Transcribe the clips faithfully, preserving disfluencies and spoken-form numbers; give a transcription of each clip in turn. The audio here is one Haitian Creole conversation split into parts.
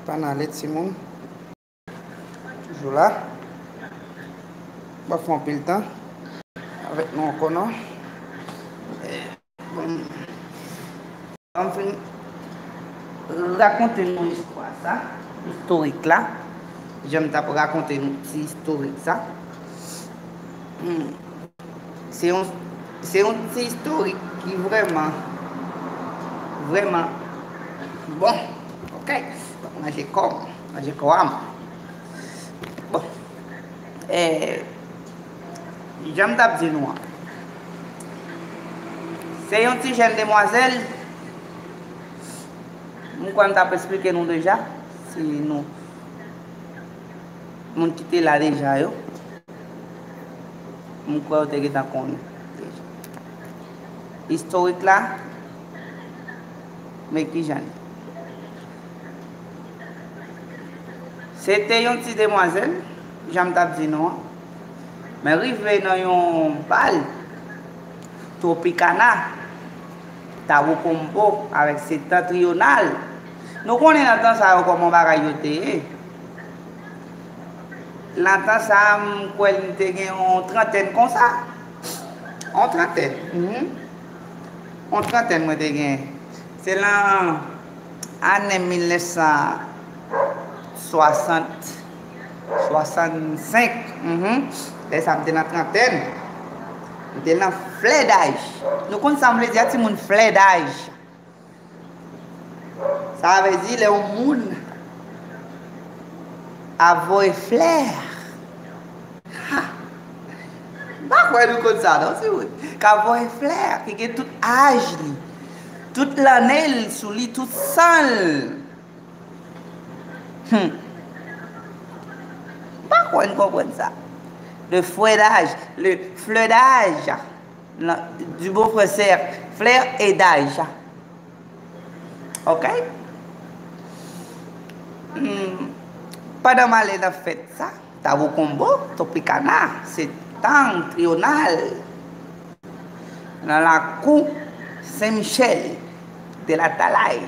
Pa nan ale, timoun. Toujou la. M pa fè anpil tan avèk nou ankò, non. Eh, bon. Ban m fin rakonte nou istwa sa, istorik la. Jan m t ap rakonte nou ti istorik sa. Hmm. Se yon, se yon ti istorik ki vrèman, vrèman bon. Ok. Manje kò m, manje kò a m. Bon. Eh, jan m t ap di nou an. Se yon ti jèn demwazèl. M kwè m t ap esplike nou deja. Si nou, moun ki te la deja yo, m kwè yo te gentan konnen deja. Istorik la, men ki jan li. Se te yon ti demwazèl, jan m t ap di nou an. Men rive nan yon bal, Tropicana, Tawo Konbo avèk Septentrional. Nou konnen nan tan sa yo kòman bagay yo te ye. Nan tan sa a, m kwè li te gen yon trantèn konsa. Yon trantèn. Mhm. Yon trantèn mwen te gen. Se nan ane mil nèf san swasant, swasannsenk. Mhm. Lè sa a, m te nan trantèn. M te nan flè daj. Nou konn sa m vle di a, timoun, flè daj? Sa vle di lè yon moun ap voye flè. Ha! M pa kwè nou konn sa, non, timoun. K ap voye flè, ki gen tout aj li, tout lanne l sou li, tout san l. Hmm. M pa kwè n konprann sa. Le fredaj, le fledaj, du bon français, flè e daj. Ok? Hmm. Pandan m ale nan fèt sa, Tawo Konbo, Tropicana, Septentrional, nan lakou Sen Michèl de la Talay.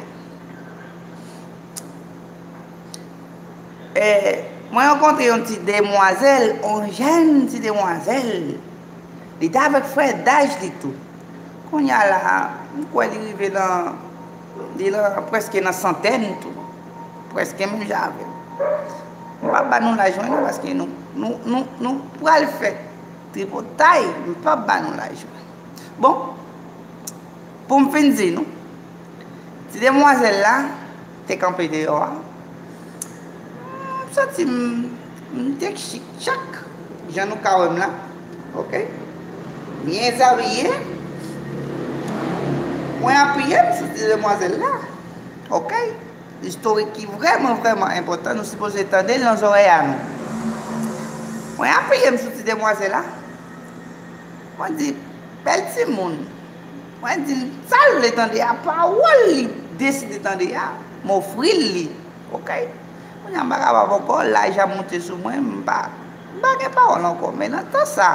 E, mwen rankontre yon ti demwazèl, yon jèn ti demwazèl. Li te avèk frè daj li tou. Kounye a la, m kwè li rive nan, li nan, prèske nan santèn tou. Prèske menm jan avè m. M p ap ba nou laj mwen non, paske nou, nou, nou, nou pral fè tripotay, m p ap ba nou laj mwen. Bon, pou m fin di nou, ti demwazèl la te kanpe deyò a. M santi m, m te chik chak, jan nou ka wè m la. Ok? Byen abiye. Mwen apiye m sou ti demwazèl la. Ok? Istorik ki vrèman, vrèman enpòtan, nou sipoze tande l nan zòrèy a nou. Mwen apiye m sou ti demwazèl la. Mwen di, bèl timoun. Mwen di l sa l vle tande a, pawòl li deside tande a, m ofri l li. Ok? Kounye a m pa kapab ankò, laj ap moute sou mwen, m pa, m pa gen pawòl ankò. Men nan tan sa,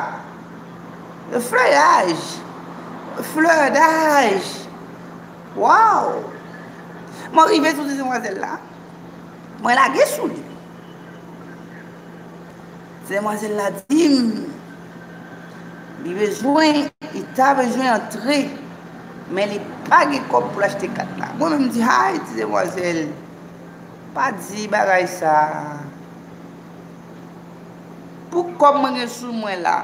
fleyaj, fledaj, waw! Mwen rive sou ti demwazèl la, mwen lage sou li. Ti demwazèl la di m li bezwen, li ta bezwen antre, men li pa gen kòb pou l achte kat la. Mwen menm m di, hay, ti demwazèl, pa di bagay sa. Pou kòb mwen gen sou mwen la,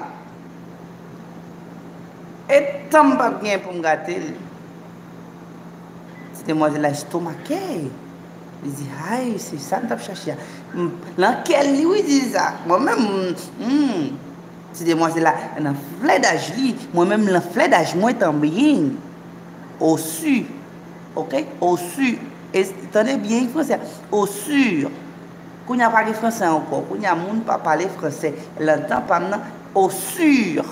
e tan m p ap gen pou m gate l. Ti demwazèl la estomake. Li di, ay, se sa m t ap chache a. M, nan kè l, li, wi, di sa. Mwen menm, m, hmm. Ti demwazèl la, nan fledaj li, mwen menm, nan fledaj mwen tanbyen. Osi. Ok? Osi. E, tande byen franse a. Osi. Kounye a pa gen franse ankò. Kounye a moun pa pale franse. Nan tan pa m nan, au sûr.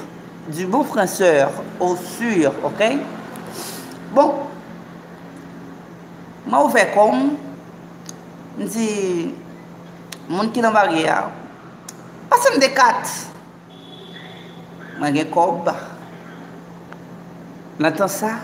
Du bon français, au sûr, ok? Bon, mwen ouvè kò m, m di moun ki nan baryè a, pase m de kat. Mwen gen kòb. Nan tan sa,